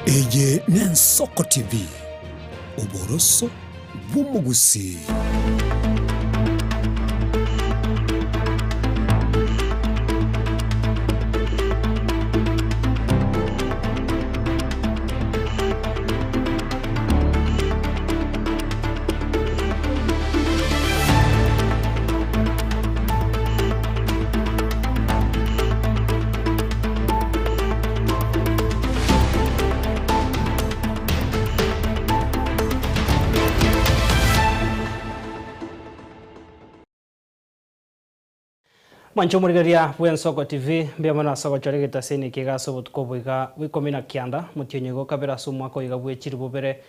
Eye n'Ensoko TV, oboroso bw'omogusii. Mwanche omorigereria bw'Ensoko TV, mbuya mono ase ogochora egetaseni eke iga ase obotuko obo iga bwa ikomi na kianda, motienyi oiga okabere ase omwaka oiga bwe chilifu bibere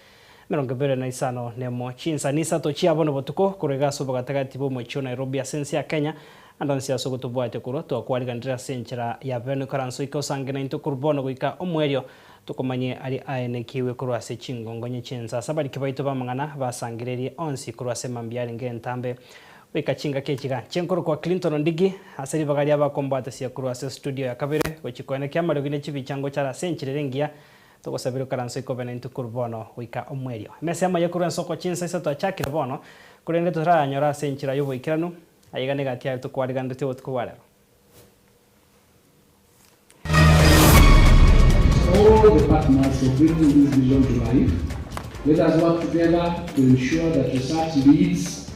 emerongo ebere na isano nemo. Chinsa nisato chia bono botuko korwa iga ase obogatagati bw'omochie o Nairobi ase ense ya Kenya, ande onsi ase ogotobwatia korwa twakwariganire ase enchera ya bene ikaranso ike osange naintwe korwa bono goika omoerio tokomanye aria aenekiwe korwa ase chingongonye chi'ense ase abariki baito b'amang'ana basangererie onsi korwa ase emambia arenge entambe goika chingaki echi iga. Chinkorokwa Clinton Ondigi ase ribaga ri'abakombwatesia korwa ase studio ya kabere gochia koenekia amariogi ne chibicha ngochare ase enchera ere engiya Togosabire okaranso ikobe naintwe korwa bono goika omoerio. Emesa y'amaye korwa ensoko chinsa isato achakire bono, korende totarayanyora ase enchera y'oboikeranu. Aiga negati yaye tokwariganeretie obotuko bwa rero. All the partners for bringing this vision to life. Let us work together to ensure that research leads,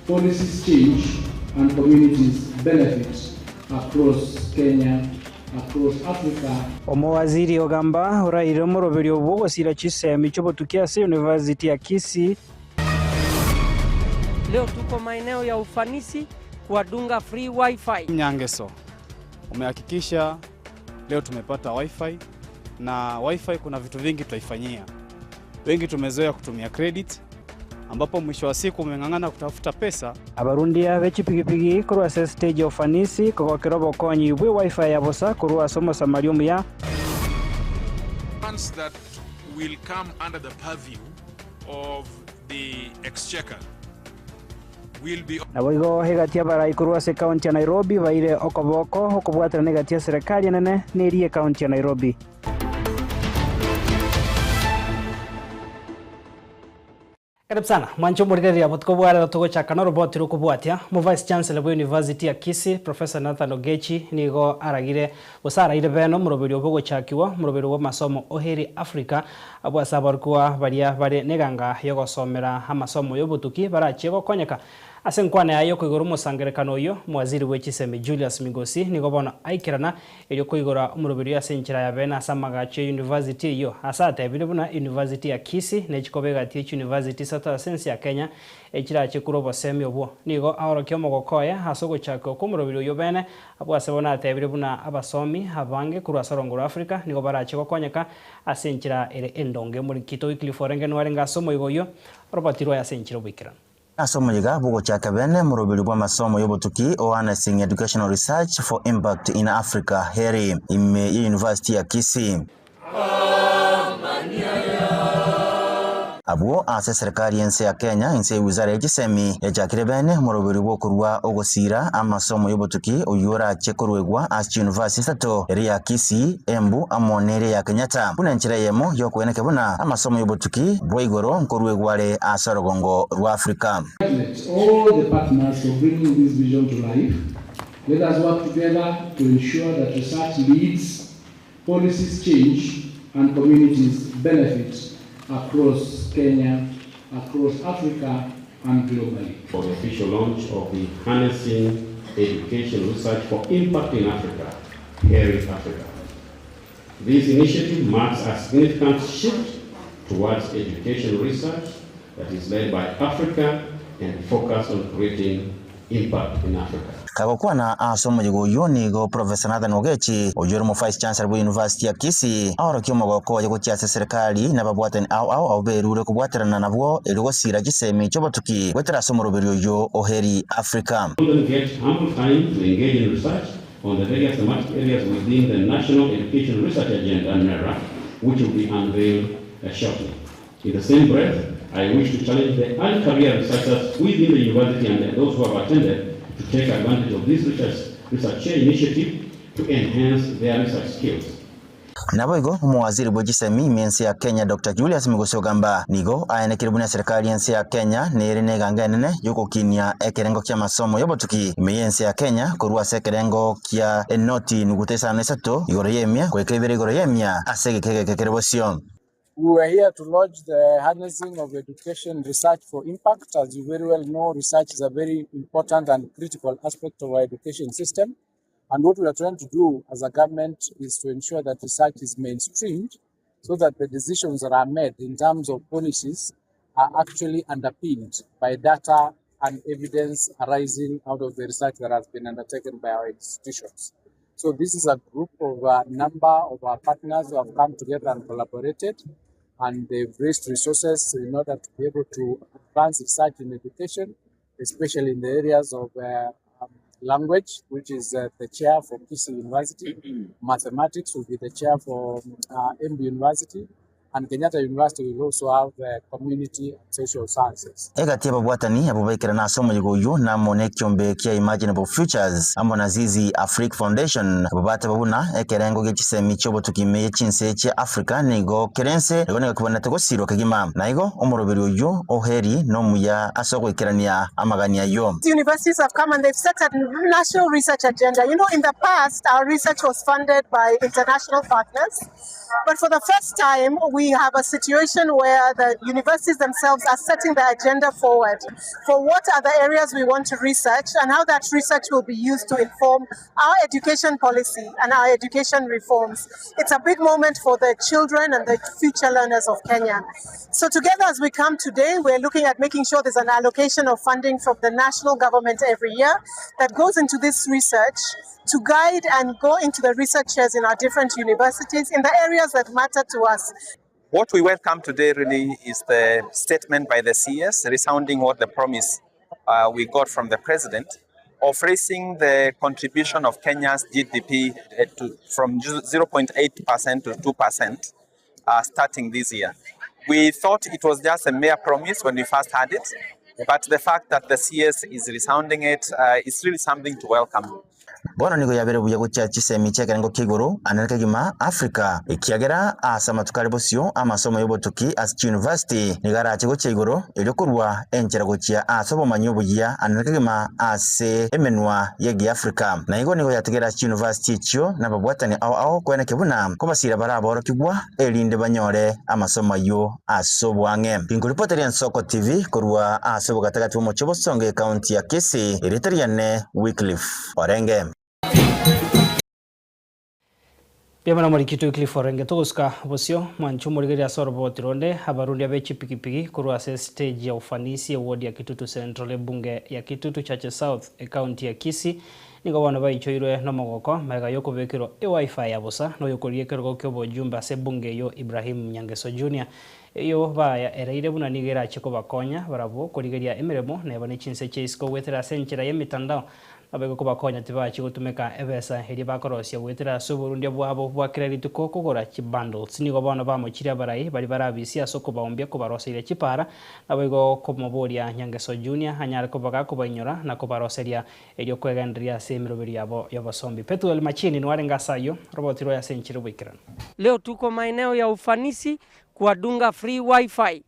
policies change, and communities benefit across Kenya across Africa. Omowaziri ogamba oraire omoroberio bw'ogosira chisemi chi'obotuki ase University ya Kisii. Leo tuko maeneo ya ufanisi kuwadunga free wifi. Nyangeso umehakikisha leo tumepata wifi na wifi kuna vitu vingi tutaifanyia. Wengi tumezoea kutumia credit ambapo mwisho wa siku umeng'ang'ana kutafuta pesa. Abarundia be chipigipigi korwa ase estage ya ufanisi kogokera obokonyi bwe wifi ya bosa korwa ase omosamaria omuya. Funds that will come under the purview of the exchequer will be. Naboigo egati y'abarai korwa ase ekaunti ya Nairobi baire okoboko okobwaterana egati ya serekari enene na eria ekaunti ya Nairobi. Karibu sana mwanche omorigereria botuko bwa rero togochaka noroboti rokobwatia. Omo Vice Chancellor bwe University ya Kisii Professor Nathan Ogechi nigo aragire gose araire bene omoroberio bogochakigwa omoroberio bw'amasomo Oheri Africa abwo ase aborokigwa baria bare neganga yogosomera amasomo yobotuki barachie gokonyeka Ase enkwana yaye yokoigora omosangererekano oyio, omowaziri bwe chisemi Julius Migosi nigo bono aikerana erio koigora omoroberio ase enchera ya bene ase amagacho ye university eyio ase atebire buna university ya Kisii nechikoba egati ye chiuniversity isato ase ense ya Kenya echirache korwa obosemi obwo. Nigo aorokia omogoko oye ase ogochakigwa kw'omoroberio oyio bene abwo ase bono atebire buna abasomi abange korwa ase orongo rwa Africa nigo barache gokonyeka ase enchera ere endonge. Omorikito Wycliffe Orenge nwarenge ase omoigo oyio orobatirwe ase enchera oboikeranu. Ase omoyega bw'ogochaka bene omoroberi bw'amasomo y'obotuki o Harnessing Educational Research for Impact in Africa, HERI, ime ye University ya Kisii. Abwo ase eserekari y'ense ya Kenya inse ye wizara ye chisemi yachakire bene omoroberi bw'okorua ogosira amasomo y'obotuki oyio orache koruegwa ase chiyunivasiti isato eria ya Kisii, Embu amo neria ya Kenyatta buna enchera eyemo y'okoeneka buna amasomo y'obotuki bwa igoro nkoruegwa are ase orogongo rwa Africa. Congratulate all the partners for bringing this vision to life. Let us work together to ensure that research leads, policies change, and communities benefit across Kenya, across Africa, and globally. For the official launch of the Harnessing Education Research for Impact in Africa, HERI Africa. This initiative marks a significant shift towards education research that is led by Africa and focused on creating impact in Africa. Kagokwana ase omoyega oyio nigo Professor Nathan Ogechi, oyio ore omo-Vice Chancellor bwe University ya Kisii, aorokia omogoko oye gochia ase eserekari na ababwatani ao ao abwo berure kobwaterana nabwo erio gosiira chisemi chi'obotuki goetera ase omoroberio oyio o Heri Africa. Children get ample time to engage in research on the various thematic areas within the National Education Research Agenda, NERA, which will be unveiled shortly. In the same breath, I wish to challenge the early career researchers within the university and those who have attended to take advantage of this research, research chair initiative to enhance their research skills. Naboigo omowaziri bwe chisemi ime ense ya Kenya Doctor Julius Migos Ogamba nigo aenekire buna eserekari y'ense ya Kenya nere neganga enene y'ogokinia ekerengo ki'amasomo y'obotuki ime y'ense ya Kenya korwa ase ekerengo kia enoti nuguta isano na isato igoro y'emia goika ibere igoro y'emia ase egeka egeke kere bosio. We were here to launch the harnessing of education research for impact. As you very well know, research is a very important and critical aspect of our education system. And what we are trying to do as a government is to ensure that research is mainstreamed so that the decisions that are made in terms of policies are actually underpinned by data and evidence arising out of the research that has been undertaken by our institutions. So this is a group of a number of our partners who have come together and collaborated, and they've raised resources in order to be able to advance research in education, especially in the areas of language, which is the chair for Kisii University, mathematics will be the chair for Embu University, and Kenyatta University will also have community and social sciences. Egati y'ababwatani abwo baikerana ase omoyega oyio namo nekiombe kia Imaginable Futures amo na Zizi Afrique Foundation abwo bateba buna ekerengo gie chisemi chiobotuki ime ye chinse chia Africa nigo kere ense igo nigo kebwenerete gosirwa kegima. Naigo omoroberi oyio o heri nomuya ase ogoikerania amagani ayio. Universities have come and they've set a national research agenda. You know, in the past, our research was funded by international partners. But for the first time, we have a situation where the universities themselves are setting the agenda forward for what are the areas we want to research and how that research will be used to inform our education policy and our education reforms. It's a big moment for the children and the future learners of Kenya. So together as we come today, we're looking at making sure there's an allocation of funding from the national government every year that goes into this research to guide and go into the researchers in our different universities in the areas that matter to us. What we welcome today really is the statement by the CS resounding what the promise we got from the president of raising the contribution of Kenya's GDP from 0.8% to 2% starting this year. We thought it was just a mere promise when we first had it, but the fact that the CS is resounding it is really something to welcome. Bono nigo yabere buya gochia chisemi chi'ekerengo kia igoro anene kegima Africa, ekiagera ase amatuko are bosio amasomo y'obotuki ase chiuniversity nigo arache gochia igoro erio korwa enchera gochia ase obomanyi oboyia anene kegima ase emenwa y'egeafrica. Naigo nigo yatigera ase chiuniversity echio nababwatani ao ao koeneke buna kobasira bare aborokigwa erinde banyore amasomo ayio ase obwang'e. Ginkoripoteria Ensoko TV korwa ase obogatagati bw'omochie o Bosongo ecounty ya Kisii, erieta riane Wycliffe Orenge. Mbuya mono Omorikito Wycliffe Orenge. Togosuka bosio mwanche omorigereria ase oroboti ronde abarundi abe chipigipigi korwa ase estage ya ufanisi eward ya Kitutu Central ebunge ya Kitutu Chache South ecounty ya Kisii nigo bono baichoirwe nomogoko magega yokobekerwa ewifi ya bosa noyokoria ekerogo kiobojumbe ase ebunge eyio Ibrahim Nyangeso Junior Eyio baya ereire buna nigo erache kobakonya barabwo korigeria emeremo neba ne chinse chia isiko goetera ase enchera y'emitandao, naboigo kobakonya tibachi gotumeka ebesa eria bakorosia goetera ase oborundia bwabo bwa kera rituko kogora chibundles. Nigo bono bamochirie abarai baria barabisia ase okobaombia kobaroseria chipara, naboigo komoboria Nyangeso Junior anyare koba gakobainyora na kobaroseria erio kwegendereria ase emeroberio yabo y'obosombi. Pethuel Machini nigo arenge ase ayio, roboti rwaye ase enchera oboikeranu. Leo tuko maeneo ya ufanisi kuwadunga free wifi.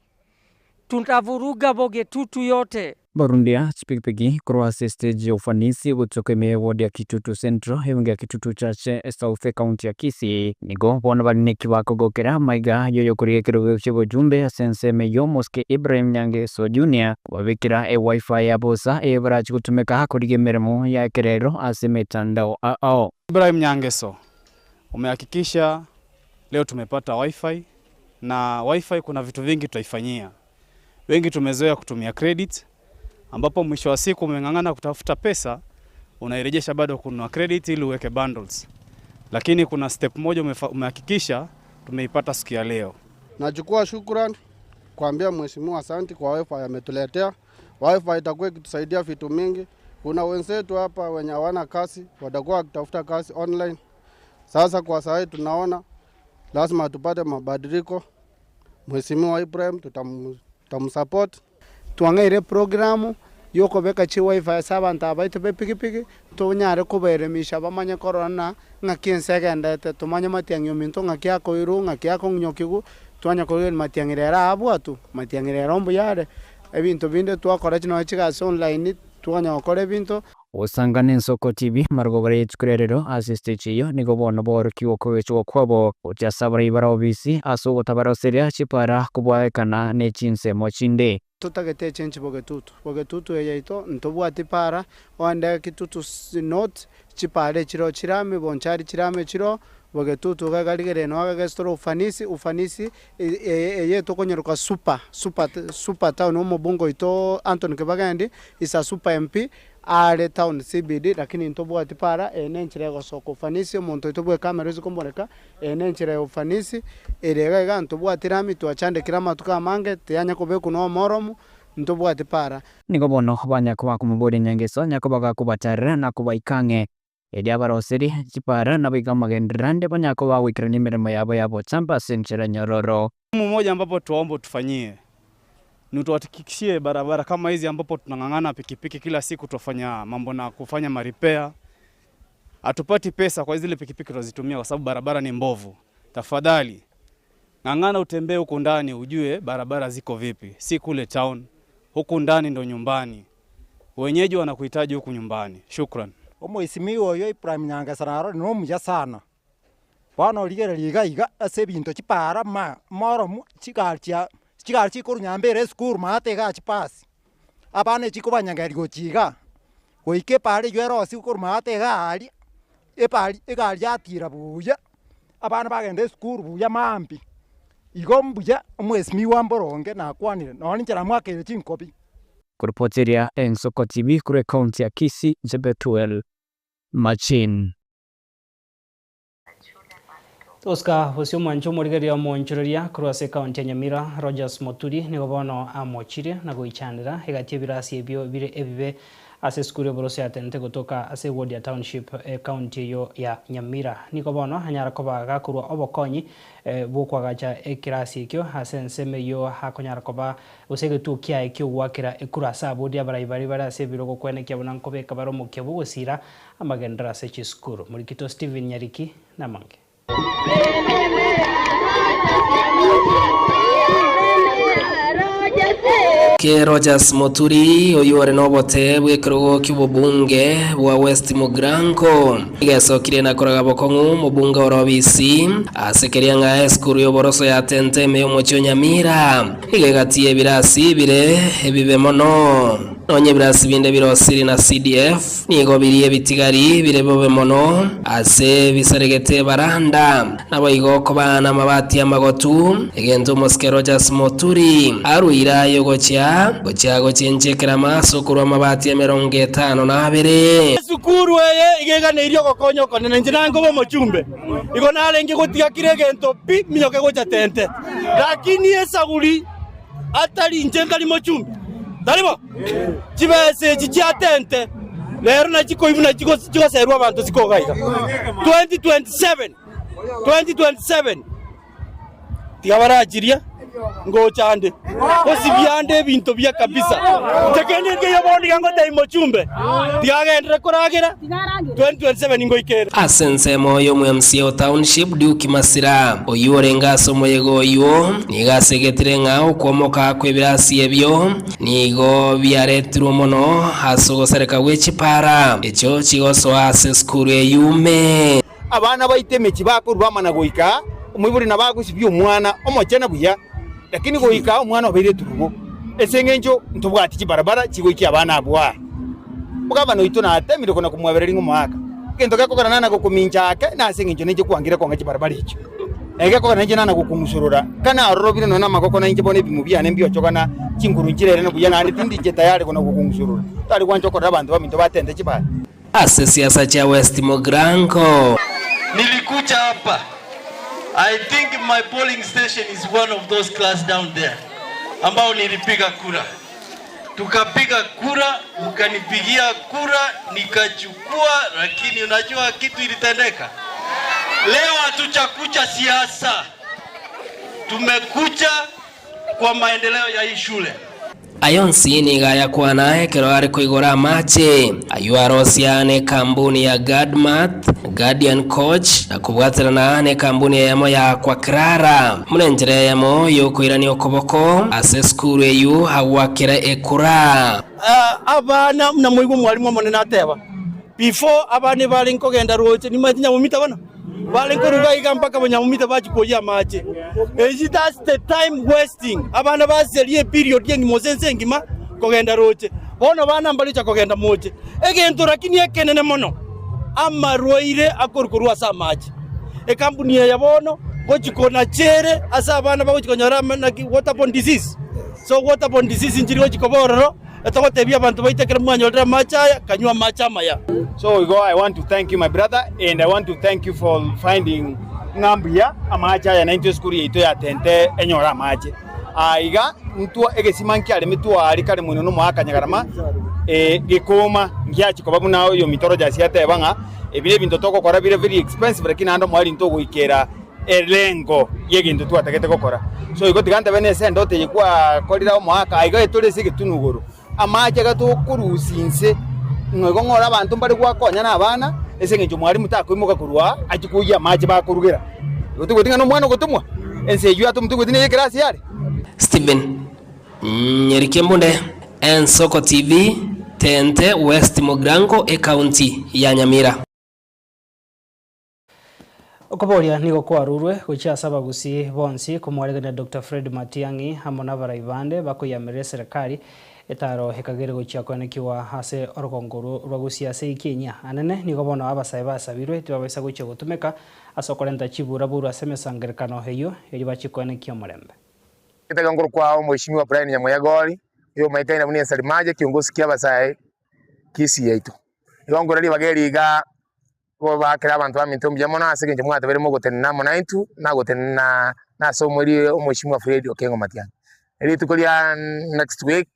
Tutavuruga Bogetutu yote. Barundia chipigipigi korwa ase estage ya ufanisi gotoka ime y'eward ya Kitutu Central ebunge ya Kitutu Chache South ecounty ya Kisii nigo bono bare neki bakogokera amaiga y'oyokorigia ekerogo ki'obochumbe ase ensemo eyio Omosike Ibrahim Nyangeso Junior kobabekera ewifi ya bosa eye barachi gotumeka korigia emeremo ya ekerero ase emetandao ao. Ibrahim Nyangeso, umehakikisha leo tumepata wifi na wifi kuna vitu vingi tutaifanyia. Wengi tumezoea kutumia credit, ambapo mwisho wa siku umeng'ang'ana kutafuta pesa, unairejesha bado kununua credit ili uweke bundles. Lakini kuna step moja umehakikisha tumeipata siku ya leo. Nachukua shukrani kuambia mheshimiwa asanti kwa wifi ametuletea. Wifi itakuwa ikitusaidia vitu mingi. Kuna wenzetu hapa wenye hawana kazi, watakuwa wakitafuta kazi online. Sasa kwa saa hii tunaona lazima tupate mabadiliko. Mheshimiwa Ibrahim tutamsupport. Twang'aire programu yokobeka chiwifi ase abanto aba baito b'epikipiki, tonyare kobaeremisha bamanye korora ng'a ng'aki ense egendete, tomanye matiang'i ominto ng'aki akoirwa, ng'aki akong'inyokigwa, twanya korigereria matiang'i rero abwatwe, matiang'i rero mbuya are, ebinto binde twakora chi nonya chigasi online, twanya gokora ebinto. Gosanga nensoko TV, marogoba rituko ria rero ase estage eyio nigo bono boorokigwe okogechigwa kwabo gochia ase abarai bare obisi ase ogotabaroseria chipara kobwaekana ne chinsemo chinde. Totagete echenchi bogetutu, bogetutu eye yaito ntobwati para, oende kitutu north chipara echiroo chirame, bonchari chirame echiroo, bogetutu iga iga rigereria nonya iga gese tore ufanisi, ufanisi eye etokonyeroka super, super super town omobunge oito Anthony Kibagendi is a super MP are town CBD lakini ntobwati para, eye nenchera egosoka ufanisi omonto oito bwa ecamera ase komoreka. Eye nenchera ya ufanisi ere iga iga ntobwati rami twachandekire amatuko amange tiyanya kobekwa na omoromu ntobwati para. Nigo bono banya koba komoboria enyangeso, anya koba gakobatarera na kobaika ang'e, erio abaroserie chipara naboigo amagenderero ande banya koba goikerania emeremo yabo ya botambe ase enchera nyororo. Mmoja ambapo twaomba utufanyie ni utuhakikishie barabara kama hizi ambapo tunang'ang'ana pikipiki kila siku twafanya mambo na kufanya marepair. Hatupati pesa kwa zile pikipiki tunazitumia kwa sababu barabara ni mbovu. Tafadhali ng'ang'ana utembee huku ndani ujue barabara ziko vipi, si kule town. Huku ndani ndo nyumbani, wenyeji wanakuhitaji huku nyumbani. Shukran. Omoisimigwa oyo Ibrahim Nyangesa narore nomuya sana. Bono rigereria iga iga ase ebinto chipara ma moromu chigari chia chigari chikorwa Nyambera esukuru maate igaa chipasi, abana echikobanyangeria gochia igaa, goika epara eywo erosiwe korwa maate igaa aria, epari egari yatira buya, abana bagenda esukuru buya maambia. Igo mbuya omwesimigwa mboronge nakwanire, nonye ninche namwakeire chinkobi. Koripoteria Ensoko TV korwa ekaunti ya Kisii, inche Bethuel Machin. Oscar gose omwancho omorigereria omoonchoreria korwa ase ekaunti ya Nyamira, Rogers Moturi, nigo bono amochirie na goichanera egati y'ebirasi ebio bire ebibe ase esukuru y'oboroso ya Tente gotoka ase eward ya Township ekaunti eyio ya Nyamira. Nigo bono anyara koba gakorwa obokonyi bw'okoagacha ekerasi ekio ase ensemo eyio akonyara koba gose egetuo kiaye ki'ogoakera ekura ase abodi abarai baria bare ase ebirogo kwenekia buna nkobeka bare omokia bw'ogosira Amagenderero ase chisukuru. Morikito Stephen Nyariki namange. K. Rogers Moturi, oyio ore nobote bw'ekerogo ki'obobunge bwa West Mugirango, nigo na koraga bokong'u omobunge ore obisi ase keria ng'a esukuru y'oboroso ya Tente ime y'omochie o Nyamira nigo egati y'ebirasi bire ebibe mono. Nonya ebirasi binde birosiri na CDF, Nigo biria ebitigari bire bobe mono ase bisaregete ebaranda, naboigo okoba namabati amagotu, egento omosike Rogers Moturi aruire aye ogochia gochia gochenchia ekerama ase okorua amabati 52. Esukuru eye iga eganeirie ogokonya okonene, inche nankoba omochumbe, igo narenge gotiga kera egento pi minyoke gocha tente, lakini esaguri atari inche ntari mochumbe, tari bo? Chibesa echi chia tente rero nachikoibwa na chigoserwa abanto sikoga iga 2027 2027 tiga barachiria ngocha ande gosibia ande ebinto bia kabisa. Inche kende nkeiyo bono niga ngotebia mochumbe tiga agenderere koragera 2027 ngoikere. Ase ensemo y'omo-MCA o Township, Duke Masira, oyio orenge ase omoyega oyio, nigo asegetire ng'a okwomoka kw'ebirasi ebio nigo biaretirwe mono ase ogosareka gwe chipara echio chigosoa ase esukuru eyio ime. Abana baito emechie bakorua bamana goika omoibori nabo agosibia omwana omochenu buya, lakini goika omwana obeire eturubo, ase engencho ntobwati chibarabara chigoikia abana abwo aa. Omogabana oito natemire kona komwabereria ng'a omoaka, egento gekogera nana gokomincha ake nase engencho ninche kwangire kong'a chibarabara echio. Na egekogera nainche nana gokong'usorora, ka narorobire nonya namagoko nainche bono ebimo biane mbiochogana, chinguru nchirere buya naende tindi inche tayari kona gokong'usorora. Tari gwancha okorora abanto baminto batente chibara. Ase siasa chia West Mugirango. Nilikuja hapa I think my polling station is one of those class down there ambao nilipiga kura, tukapiga kura, mkanipigia kura nikachukua, lakini unajua kitu ilitendeka. Leo hatujakuja siasa, tumekuja kwa maendeleo ya hii shule. Aya onsi nigo ayakwana ekero are koigora amache ayio arosia nekambuni ya Guardmart, Guardian Coach, na kobwaterana nekambuni eyemo ya Aquaclara buna enchera eyemo yokoirania okoboko ase esukuru eyio agwakera ekura. Abana buna moigwe omwalimu omonene ateba, before abana ebarenge kogenda roche nimanyete nyamomita bono barenge koruga iga mpaka banyamomita bachia koyia amache. Eye that's the time wasting, abana baseria eperiod engima gose ense engima kogenda roche. Bono abana mbarigocha kogenda moche. Egento lakini ekenene mono, amarwaire akorwa korwa ase amache. Ekampuni eye bono gochi konachere ase abana bagochi konyora ama naki waterborne disease. So waterborne disease nchiri gochi koba ororo, etogotebia abanto baito ekero mwanyorire amache aya, kanywe amache amaya. So igo I want to thank you my brother and I want to thank you for finding ng'a mbuya amache aya naintwe esukuru yaito ya Tente enyore amache. Aa iga ntwa egesima nkiaremetwe aria kare moino na omoaka Nyagarama eh, gekoma ngiachia koba buna oyominto Rogers ateba ng'a ebi nebinto togokora bire very expensive lakini naende omoerio ntogoikera elengo y'egento twatagete gokora. So igo tiga ntabe nese endoto eye gwakorire omoaka aiga etore ase egetunu igoro, amache iga tokorusia inse, ng'a igo ng'ore abanto mbare gwakonya na abana, ase eng'encho mwalimu takoimoka korwa aa achie koyia amache bakorugera. Igo toigweti ng'a nomwana ogotomwa, ense eyio atomwa toigweti neye ekerasi yare. Stephen Nyerikembunde, Ensoko TV, Tente West Mugirango, Ekaunti ya Nyamira. Okoboria nigo kwarurwe gochia ase abagusii bonsi komwaregania Doctor Fred Matiang'i amo nabarai bande bakoyiamerera eserekari etaro ekagere gochia koenekiwa ase orogongo orwo rwa Gusii ase eiki enyia. Anene nigo bono abasae basabirwe tibabaisa gochia gotumeka ase okorenta chiburaburu ase emesangerekano eyio erio bachie koenekia omorembe. Getega nkoro kwao Mheshimiwa Brian Nyamweya Gori, oyomaikaine buna ensarimaji ekiongosi kia abasae Kisii yaito. Igo nkore ribaga eri iga Kobakera abanto baminto mbuya mono ase engencho mwatobeire mogotenena amo naintwe, na gotenena nase omweri Omweshimiwa Fred Okengo Matiang'i. Rituko ria next week,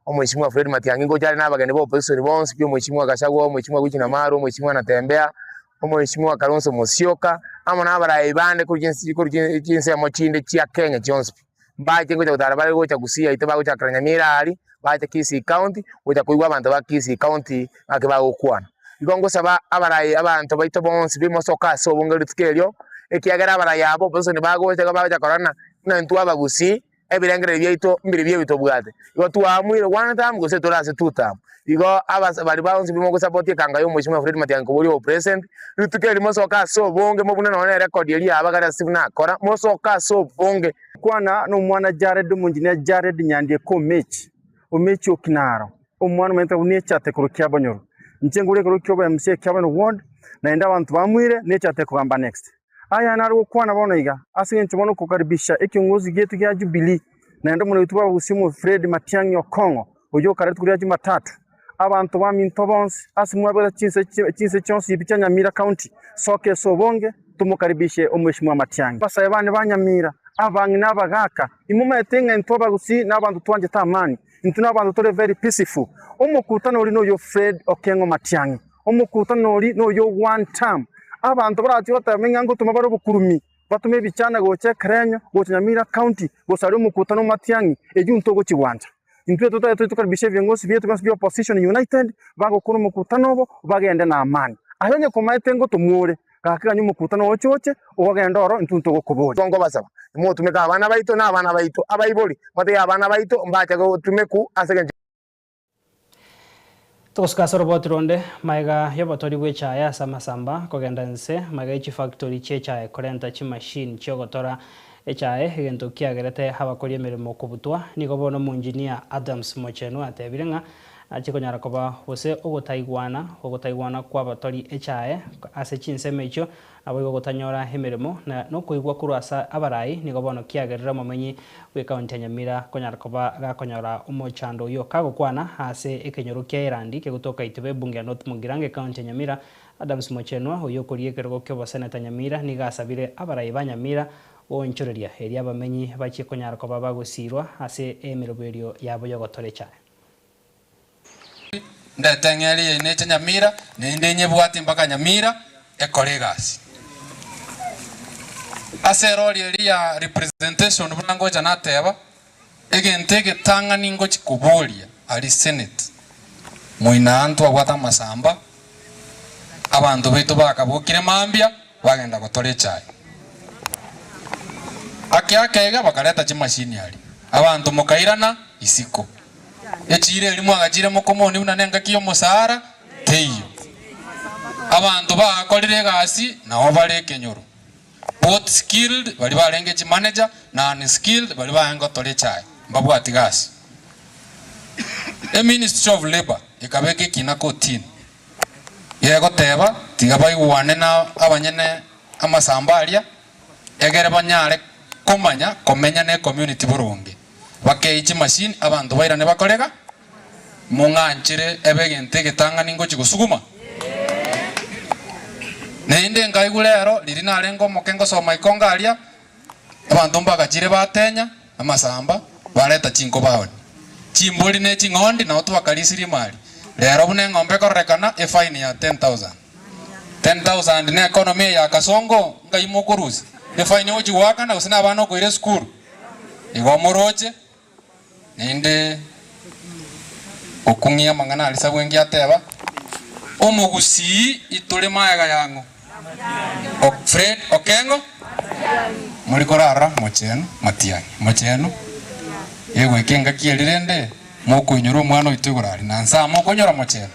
Omweshimiwa Fred Matiang'i ngocha are na abageni ba opposition bonsi pi Omweshimiwa Gachagua, Omweshimiwa Eugene Wamalwa, Omweshimiwa Natembeya, Omweshimiwa Kalonzo Musyoka, amo na abarai bande korwa chinsi korwa chinsemo chinde chia Kenya chionsi pi. Mbache ngocha gotara bare gocha Gusii yaito bagochakera Nyamira aria, bache Kisii County, gocha koigwa abanto ba Kisii County ng'aki bagokwana. Igo ngosaba abarai abanto baito bonsi bimosoka ase obonge rituko erio, ekiagera abarai aba opposition bagocha igo bagocha korora ng'a buna intwe abagusii, ebirengererio biaito mbiri ebi tobwate. Igo twaamuire one term gose tore ase two term. Igo abas baria bonsi bimogosupport ekanga ya omweshimiwa Fred Matiang'i koboria obopresident, rituko eri mosoke ase obonge mobune nonye na erecord eria yabagare ase buna akora, mosoke ase obonge. Kwana nomwana Jared omonjinia Jared Nyandieka Omechi, Omechi Okinaro, omwana omanyete buna echate korwa Kiabonyoru. Inche nkore ekerogo kia obo MC Kiabonyoru ward, naende abanto bamoire nechate ekogamba next. Aya nare gokwana bono iga, ase engencho bono okokaribisha ekiongozi giaito gia Jubilee, naende omonene oito bw'abagusii omo Fred Matiang'i Okong'o, oyio okare rituko ria Jumatatu. Abanto baminto bonsi, ase mwabwate chinse chinse chionsi ebi chia Nyamira County, soka ase obonge, tomokaribishe Omweshimiwa Matiang'i. Abasae bane ba Nyamira, abang'ina abagaaka, imomaete ng'a intwe abagusii nabanto twanchete amani, intwe nabanto tore very peaceful. Omokutano oria noyo Fred Okeng'o Matiang'i, omokutano oria noyo one term. Abanto barachie goteba ng'a ngotoma bare obokurumi, batome ebichana gocha ekerenyo, gocha Nyamira County, gosaria omokutano o Matiang'i, eyio ntogochi gwancha. Intwe totagete tokaribishe ebiongosi biaito bionsi bia opposition united, bagokora omokutano obo, bagende na amani. Aye onye komaete ngotomwa ore, gaki ganya omokutano oche oche, ogende oro intwe ntogokoboria. Igo nkobasaba, timotumeka abana baito na abana baito, abaibori, motebie abana baito mbache gotumeku ase engencho. Togosuka ase oroboti ronde, magega y'obotori bw'echaye ase amasamba kogenda inse, magega ye chifactory chi'echaye korenta chimachine chiogotora echaye, egento kiagerete abakori emeremo kobutwa, nigo bono omonjinia Adams Mochenwa atebire ng'a nachie konyara koba gose ogotaigwana ogotaigwana kw'abatori echaye ase chinsemo echio Naboigo gotanyora emeremo na nokoigwa korwa ase abarai nigo bono kiagerire omomenyi bw'ekaunti ya Nyamira konyara koba gakonyora omochando oyio. Kagokwana ase ekenyoro kia Erandi kegotoka Itibo ebunge ya North Mugirango ekaunti ya Nyamira, Adams Mochenwa oyio okoria ekerogo ki'oboseneta Nyamira nigo asabire abarai ba Nyamira goonchoreria erio abamenyi bachie konyara koba bagosiirwa ase emeroberio yabo y'ogotora echae. Ndete eng'eria yaino eche Nyamira, naende inyebwatie mpaka Nyamira ekore egasi. Ase erori eria ya representation buna ngocha nateba, Egento egetang'ani ngochia koboria aria Senate, moino ntwabwate amasamba, abanto baito bakabokire mambia bagenda gotora echae. Ake ake iga bakareta chimashini aria, abanto mokairana isiko. Echiira eria mwagachire mokomoni buna nengaki y'omosara teiyo. Abanto baakorire egasi nao bare ekenyoro. Both skilled baria barenge chimanager na unskilled baria barenge gotora echae mbabwati gasi. Eministry of Labour ekabeka ekina kotini gegoteba tiga baigwane na abanyene amasamba aria egere banyare komanya komenya ne ecommunity boronge. Bakei chimashini abanto bairane bakorega Mong'anchere ebe egento egetang'ani ngochia gosuguma? Naende nkaigwa rero, riria narenge omoke ngosoma ikongo aria, abanto mbagachire batenya amasamba, bareta chinkobaoni, chimbori ne ching'ondi nao twakarisirie emari. Rero buna eng'ombe ekororekana, efaini ya 10,000. 10,000 na economy eye ya Kasongo, nkai mokorusia? Efaini ogochia goakana gose na abana okoira esukuru? Igo moroche. Naende okung'ia amang'ana aria Sabwengi ateba, Omogusii itore magega yang'o? Fred Okengo mori korara mochenu matiang'i mochenu egoika engaki eria rende mokoinyora omwana oito igoro aria na nsa mokonyora mochenu.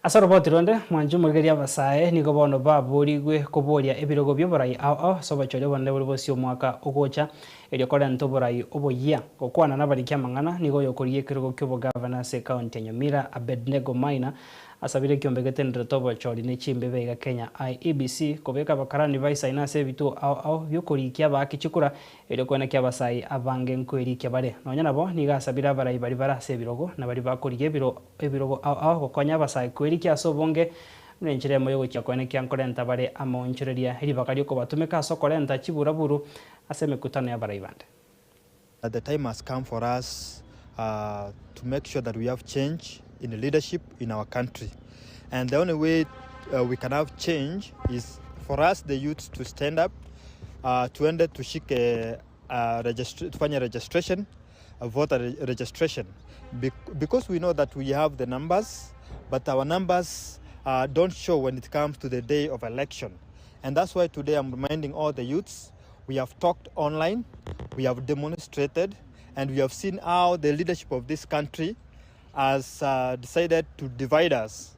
Ase oroboti ronde, mwanche omorigereria abasae nigo bono baborigwe koboria ebirogo bi'oborai ao ao ase obochori obonene bore bosio omwaka ogocha, erio korenta oborai oboyia. Gokwana nabariki amang'ana, nigo oyokorigia ekerogo ki'obogavana ase ekaunti ya Nyamira, Abednego Maina, asabire ekiombe getenderete obochori ne chimbebe iga Kenya, IEBC, kobeka abakarani baisaine ase ebituo ao ao bi'okorikia abaaki chikura Erio koenekia abasai abange nkoerikia bare. Nonya nabo, nigo asabire abarai baria bare ase ebirogo, na baria bakorigia ebiro ebirogo ao ao gokonya abasae koerikia ase obonge, buna enchera emo y'ogochia koenekia nkorenta bare amaonchoreria ribaga ri'okobatumeka ase okorenta chiburaburu ase emekutano y'abarai bande. The time has come for us to make sure that we have change in leadership in our country and the only way we can have change is for us the youths to stand up tuende tushike tufanye registration voter registration because we know that we have the numbers but our numbers don't show when it comes to the day of election and that's why today I'm reminding all the youths we have talked online we have demonstrated and we have seen how the leadership of this country has uh, decided to divide us.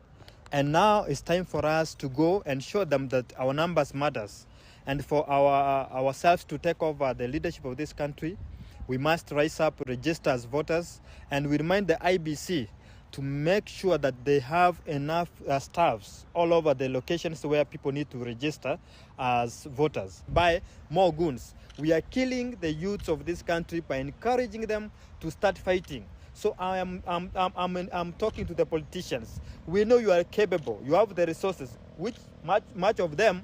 And now it's time for us to go and show them that our numbers matters. And for our, ourselves to take over the leadership of this country, we must rise up, register as voters, and we remind the IBC to make sure that they have enough uh, staffs all over the locations where people need to register as voters. By more goons. We are killing the youths of this country by encouraging them to start fighting. So I am, I'm, I'm, I'm, I'm talking to the politicians. We know you are capable. You have the resources, which much, much of them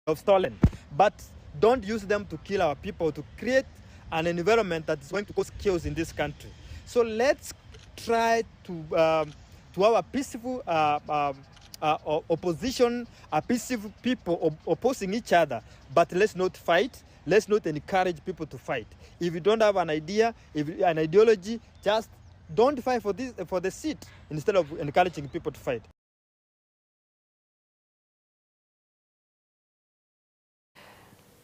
have stolen. But don't use them to kill our people, to create an environment that is going to cause chaos in this country. So let's try to, um, to have a peaceful uh, um, uh, opposition, a peaceful people op opposing each other. But let's not fight. Let's not encourage people to fight. If you don't have an idea, if an ideology, just don't fight for this for the seat instead of encouraging people to fight.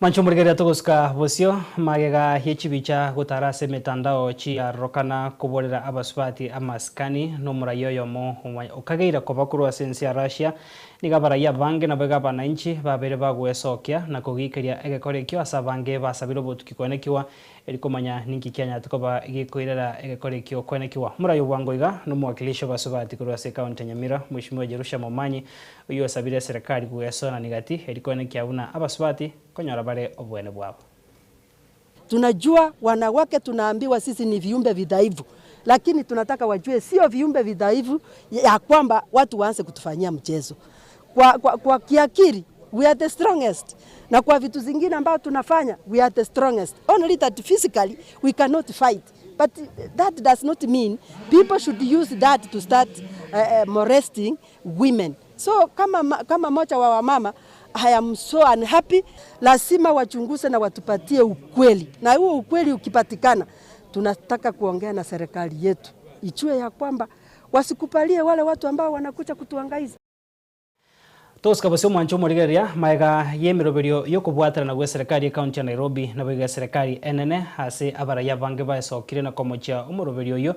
Mwanche omorigereria togosuka bosio magega ye chibicha gotara ase emetandao chiarorokana koborera abasubati amasikani nomoraia oyomo okageire koba korwa ase ense ya Russia Nigo abarai abange naboigo abanainchi babeire bagwesokia na kogiikeria egekora ekio ase abange basabire obotuki koenekigwa, erio komanya ninki kianyarete koba gekoirera egekora ekio koenekigwa. Morai obwango iga nomowakilishi obasubati korwa ase ekaunti ya Nyamira, Mweshimiwa Jerusha Momanyi, oyio osabire eserekari gwesoanania gati erio koenekia buna abasubati konyora bare oboene bwabo. Tunajua wanawake tunaambiwa sisi ni viumbe vidhaifu, lakini tunataka wajue sio viumbe vidhaifu ya kwamba watu waanze kutufanyia mchezo. Kwa, kwa, kwa kiakili we are the strongest, na kwa vitu zingine ambao tunafanya we are the strongest, only that physically we cannot fight but that does not mean people should use that to start uh, molesting women. So kama, kama moja wa wamama I am so unhappy. Lazima wachunguze na watupatie ukweli, na huo ukweli ukipatikana, tunataka kuongea na serikali yetu ijue ya kwamba wasikubalie wale watu ambao wanakuja kutuangaiza. Tosika bosio omwancho omorigereria maega y'emeroberio y'okobwaterana gwa eserekari y'ecounty ya Nairobi naboigo eserekari enene ase abarai abange baesokire na komochia omoroberio oyio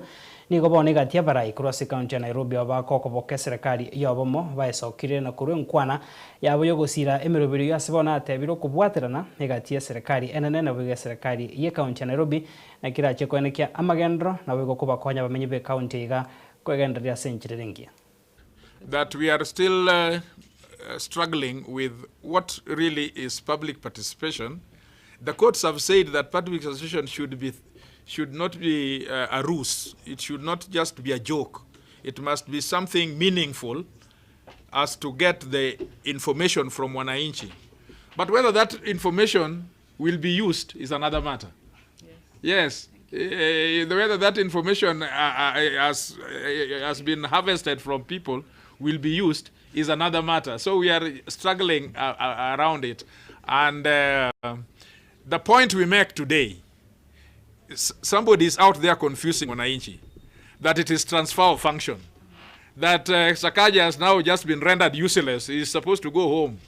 nigo bono egati abarai korwa ase ecounty ya Nairobi abo bakokoboka eserekari y'obomo baesokire na korwa enkwana yabo y'ogosira emeroberio eyio ase bono atebire okobwaterana egati y'eserekari enene naboigo eserekari y'ecounty ya Nairobi naki erachie koenekia amagenderero naboigo kobakonya abamenyi b'ecounty iga kwegendereria ase enchera ere engiya. That we are still uh, struggling with what really is public participation. The courts have said that public participation should be should not be uh, a ruse. It should not just be a joke. It must be something meaningful as to get the information from wananchi. But whether that information will be used is another matter. Yes. yes. Uh, whether that information uh, uh, has, uh, has been harvested from people will be used is another matter. So we are struggling uh, uh, around it. And uh, the point we make today, somebody is out there confusing wananchi that it is transfer of function, that uh, Sakaja has now just been rendered useless. He is supposed to go home.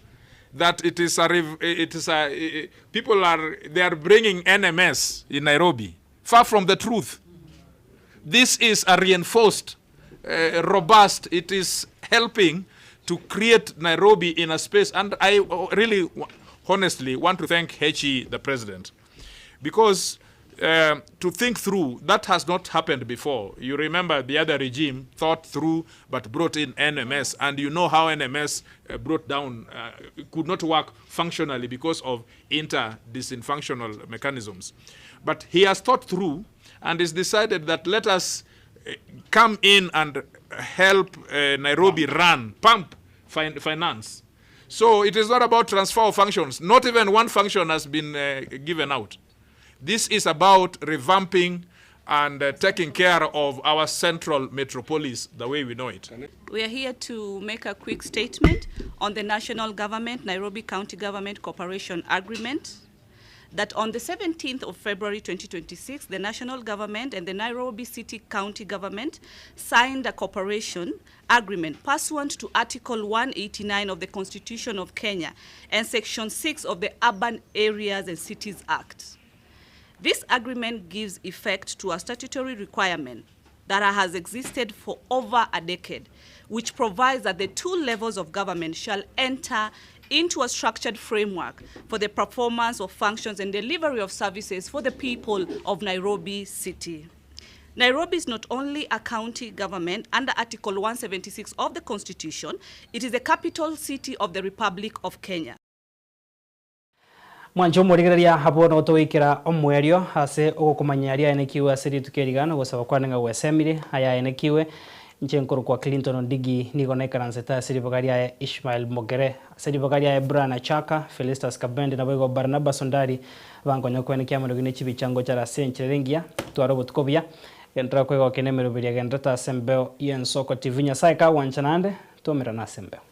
That it is a, it is a, people are, they are bringing NMS in Nairobi. Far from the truth. This is a reinforced, uh, robust, it is helping to create Nairobi in a space. And I really, honestly, want to thank HE, the president, because uh, to think through, that has not happened before. You remember the other regime thought through but brought in NMS, and you know how NMS uh, brought down, uh, could not work functionally because of inter-dysfunctional mechanisms. But he has thought through and has decided that let us uh, come in and help uh, Nairobi run, pump fin finance. So it is not about transfer of functions. Not even one function has been uh, given out. This is about revamping and uh, taking care of our central metropolis the way we know it. We are here to make a quick statement on the national government, Nairobi County Government Cooperation Agreement that on the 17th of February 2026, the national government and the Nairobi City County government signed a cooperation agreement pursuant to Article 189 of the Constitution of Kenya and Section 6 of the Urban Areas and Cities Act. This agreement gives effect to a statutory requirement that has existed for over a decade, which provides that the two levels of government shall enter into a structured framework for the performance of functions and delivery of services for the people of Nairobi City. Nairobi is not only a county government under Article 176 of the Constitution, it is the capital city of the Republic of Kenya. Mwanche omorigereria abwo nigo togoikera omoerio ase ogokomanya aria aenekiwe ase rituko eri iga na ogosaba kwane ng'a gwesemire aya aenekiwe. Inche nkorokwa Clinton Ondigi nigo naikaransete ase riboga riaye Ishmael Mogere, ase riboga riaye Brian Achaka, Felistus Kabende naboigo Barnabas Ondari bankonya koenekia amarogi ne chibicha ngochare ase enchera ere engiya. Tware obotuko obuya, genderera kwegokia na emeroberio egendererete ase embeo y'Ensoko TV. Nyasaye kagwancha naende, twaumerane ase embeo.